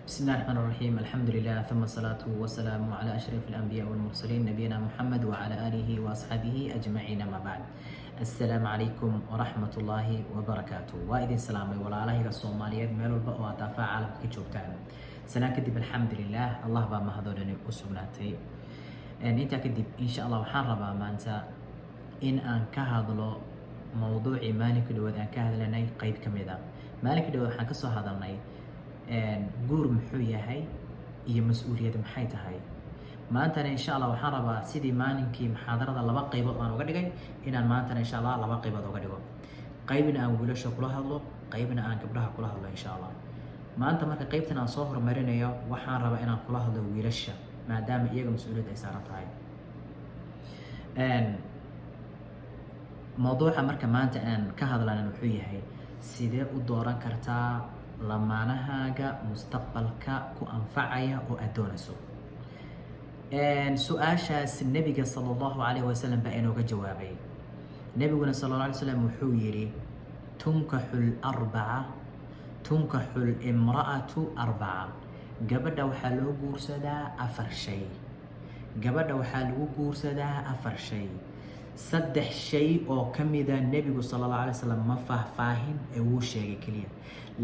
بسم الله الرحمن الرحيم، الحمد لله، ثم الصلاة والسلام على أشرف الأنبياء والمرسلين، نبينا محمد وعلى آله وأصحابه أجمعين، ما بعد، السلام عليكم ورحمة الله وبركاته. Waa idin salaamay, walaalahayga Soomaaliyeed, meel walba oo aad daafaha caalamka ka joogtaan. Salaan kadib, alxamdulilah, Allah baa mahadoo dhani u sugnaatay. Intaa kadib, insha Allah, waxaan rabaa maanta in aan ka hadlo mowduucii maalinka dhawaad aan ka hadlanay qeyb ka mid a. Maalinka dhawaad waxaan kasoo hadalnay guur muxuu yahay iyo mas-uuliyad maxay tahay. Maantana, insha Allah, waxaan rabaa sidii maalinkii muxaadarada laba qaybood aan uga dhigay inaan maantana, insha Allah, laba qaybood uga dhigo, qaybna aan wiilasha kula hadlo, qaybna aan gabdhaha kula hadlo, insha Allah. Maanta marka qaybtan aan soo horumarinayo, waxaan rabaa inaan kula hadlo wiilasha, maadaama iyaga mas-uuliyadda ay saaran tahay. Mowduuca marka maanta aan ka hadlana wuxuu yahay: sidee u dooran kartaa lamaanahaaga mustaqbalka ku anfacaya oo aad doonayso? Su-aashaas Nebiga sala Allahu calayhi wasalam baa inooga jawaabay. Nebiguna sala Allah alay slam wuxuu yidhi: tunkaxu larbaca, tunkaxu limra'atu arbaca. Gabadha waxaa loo guursadaa afar shay. Gabadha waxaa lagu guursadaa afar shay. Saddex shay oo ka mida Nebigu sala Allah alay slam ma faahfaahin ee wuu sheegay keliya,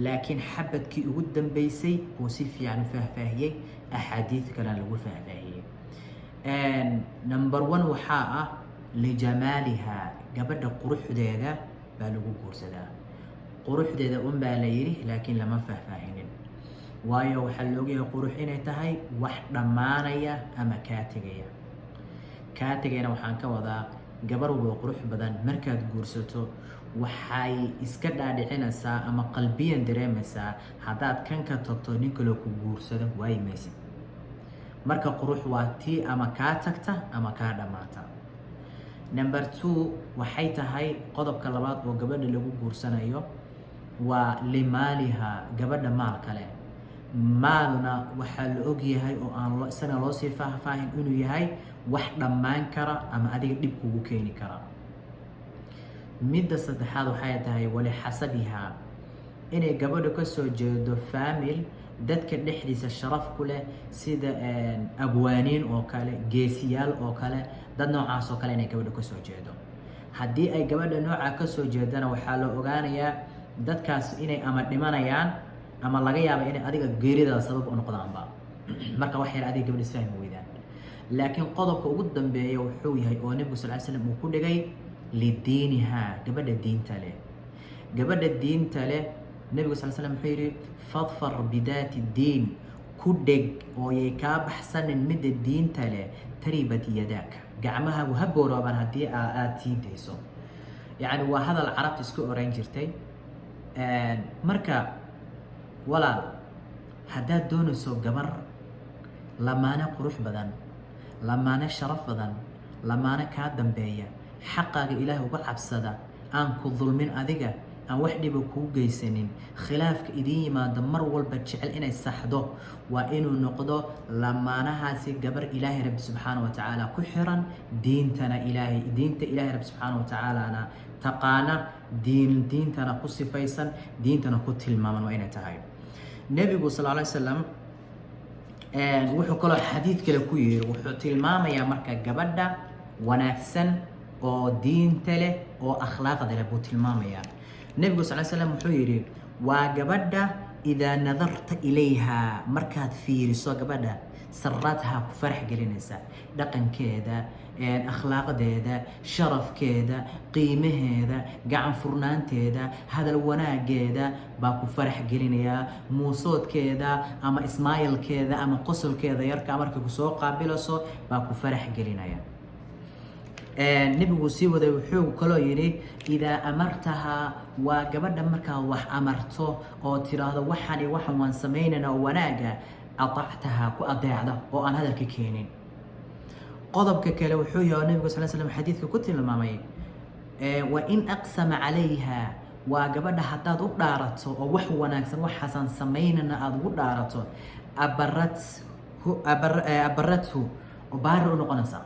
laakiin xabadkii ugu dambeysay uu si fiican u faahfaahiyey, axaadiid kalena lagu faahfaahiyey. Number one waxaa ah lijamaaliha. Gabadha quruxdeeda baa lagu guursadaa. Quruxdeeda un baa la yidhi, laakiin lama faahfaahinin, waayo waxaa la ogyahay qurux inay tahay wax dhammaanaya ama kaa tegaya. Kaa tegayna waxaan ka wadaa, gabar walba qurux badan markaad guursato, waxay iska dhaadhicinaysaa ama qalbiyan dareemaysaa haddaad kan ka tagto, nin kaloo ku guursado waayi maysid. Marka qurux waa tii ama kaa tagta ama kaa dhammaata. Number two waxay tahay, qodobka labaad oo gabadha lagu guursanayo, waa limaaliha, gabadha maal kale. Maalna waxaa la ogyahay oo aan isana loosii faahfaahin inuu yahay wax dhammaan kara ama adiga dhib kugu keeni kara. Midda saddexaad waxay tahay walixasabihaa, inay gabadha kasoo jeedo family dadka dhexdiisa sharaf ku leh, sida abwaaniin oo kale, geesiyaal oo kale, dad noocaas oo kale inay gabadha kasoo jeedo. Haddii ay gabadha noocaa kasoo jeedana, waxaa la ogaanayaa dadkaas inay ama dhimanayaan ama laga yaaba inay adiga geeridaada sabab u noqdaanba. Marka wax yar adiga gabadha isfahmi weydaan. Laakiin qodobka ugu dambeeya wuxuu yahay oo Nebigu sal ly slam uu ku dhigay lidiinihaa, gabadha diinta leh. Gabadha diinta leh, Nebigu sal slam wuxuu yidhi: fadfar bidaati diin, ku dheg oo yay kaa baxsanin midda diinta leh, taribat yadaak, gacmahaagu ha booroobaan haddii aada sii dayso. Yacni waa hadal Carabta iska oran jirtay. Marka walaal, haddaad doonayso gabar lamaane qurux badan, lamaane sharaf badan, lamaane kaa dambeeya, xaqaaga Ilaah uga cabsada, aan ku dulmin adiga, aan wax dhiba kuu geysanin, khilaafka idiin yimaado mar walba jecel inay saxdo, waa inuu noqdo lamaanahaasi gabar Ilaahay Rabbi subxaana wa tacaala ku xiran, diintana Ilaahay, diinta Ilaahay Rabbi subxaana wa tacaalana taqaana, diintana ku sifaysan, diintana ku tilmaaman waa inay tahay. Nebigu sal alay slam wuxuu kaloo xadiid kale ku yiri, wuxuu tilmaamayaa marka gabadha wanaagsan oo diinta leh oo akhlaaqda leh buu tilmaamayaa. Nebigu sal slam wuxuu yidhi: waa gabadha idaa nadarta ilayha, markaad fiiriso gabadha, sarathaa, ku farax gelinaysa dhaqankeeda, akhlaaqdeeda, sharafkeeda, qiimaheeda, gacan furnaanteeda, hadal wanaageeda baa ku farax gelinayaa, muusoodkeeda ama ismaayilkeeda ama qosolkeeda yarka markay kusoo qaabilayso baa ku farax gelinaya. Nebigu sii waday, wuxuu kaloo yidhi: idaa amartahaa, waa gabadha markaa wax amarto oo tiraahdo waxaan iyo waxan waan samaynayna oo wanaaga, atactahaa, ku adeecda oo aan hadalka keenin. Qodobka kale wuxuu yahay oo nebigu sal slam xadiidka ku tilmaamay: wa in aqsama calayha, waa gabadha haddaad u dhaarato oo wax wanaagsan, waxaasaan samaynana, aada ugu dhaarato, abarathu, oo baari u noqonaysaa.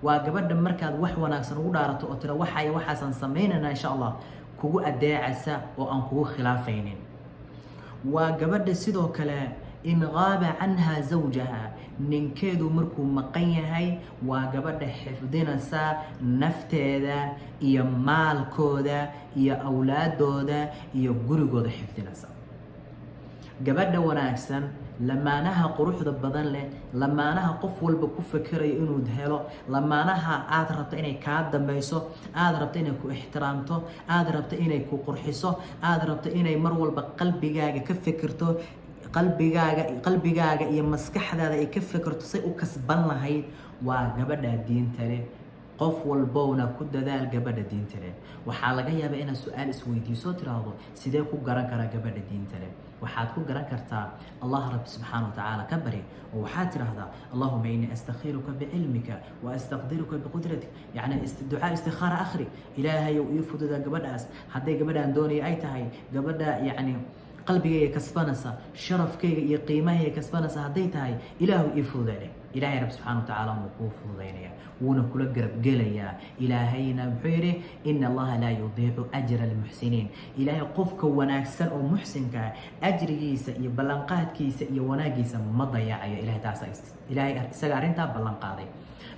Waa gabadha markaad wax wanaagsan ugu dhaarato oo tira waxay waxaasaan samaynayna, insha Allah, kugu adeecaysa oo aan kugu khilaafaynin. Waa gabadha sidoo kale In qaaba canha zawjaha, ninkeedu markuu maqan yahay, waa gabadha xifdinaysa nafteeda iyo maalkooda iyo awlaadooda iyo gurigooda xifdinaysa. Gabadha wanaagsan, lamaanaha quruxda badan leh, lamaanaha qof walba ku fekerayo inuu helo, lamaanaha aad rabto inay kaa dambayso, aad rabto inay ku ixtiraamto, aad rabto inay ku qurxiso, aad rabto inay mar walba qalbigaaga ka fikirto, qalbigaaga iyo maskaxdaada ay ka fikirto say u kasban lahayd, waa gabadha diinta leh. Qof walbowna ku dadaal gabadha diinta leh. Waxaa laga yaabaa inaad su-aal isweydiiso, tiraahdo: "Sidee ku garan karaa gabadha diinta leh?" Waxaad ku garan kartaa, Allah Rabbi subxaana wa tacaala ka bari oo waxaad tidhaahdaa: "Allahuma inni astakhiruka bicilmika wa astaqdiruka biqudratik." Yacni ducaa istikhaara akhri. Ilaahayow, ii fududa gabadhaas. Hadday gabadhaan doonaya ay tahay gabadha, yacni, qalbigayga kasbanaysa, sharafkayga iyo qiimahayga kasbanaysa hadday tahay, Ilaahu ii fududay dheh. Ilaahay Rabbi subxana wa tacaala wuu kuu fududaynaya, wuuna kula garabgelayaa. Ilaahayna muxuu yidhi? "Ina Allaha laa yudiicu ajra almuxsiniin." Ilaahay qofka wanaagsan oo muxsinka ah ajrigiisa iyo ballanqaadkiisa iyo wanaagiisa ma dayacayo. Ilahay taasa, Ilaahay isaga arrintaa ballanqaaday.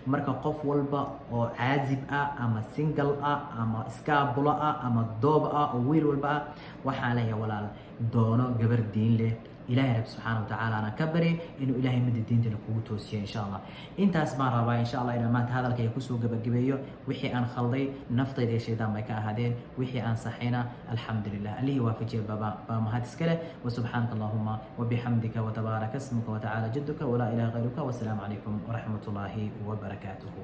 Marka qof walba oo caazib ah ama single ah ama iskaabulo ah ama doob ah oo wiil walba ah, waxaan leeyahay: walaal, doono gabar diin leh. Ilaahay Rabbi subxaana wa tacaala ka bari inuu Ilaahay midda diintana kugu toosiyo, insha Allah. Intaas baan rabaa, insha Allah, inaan maanta hadalkayga kusoo gabagabeeyo. Wixii aan khalday naftayda iyo shaydaan bay ka ahaadeen. Wixii aan saxayna, alxamdulilah, Allihii waafajiya baa mahad iska leh. Wasubxaanaka allahuma wabixamdika, watabaaraka ismuka, watacaala jaduka, walaa ilaha gayruka. Wasalaamu calaykum waraxmat ullaahi wabarakaatuhu.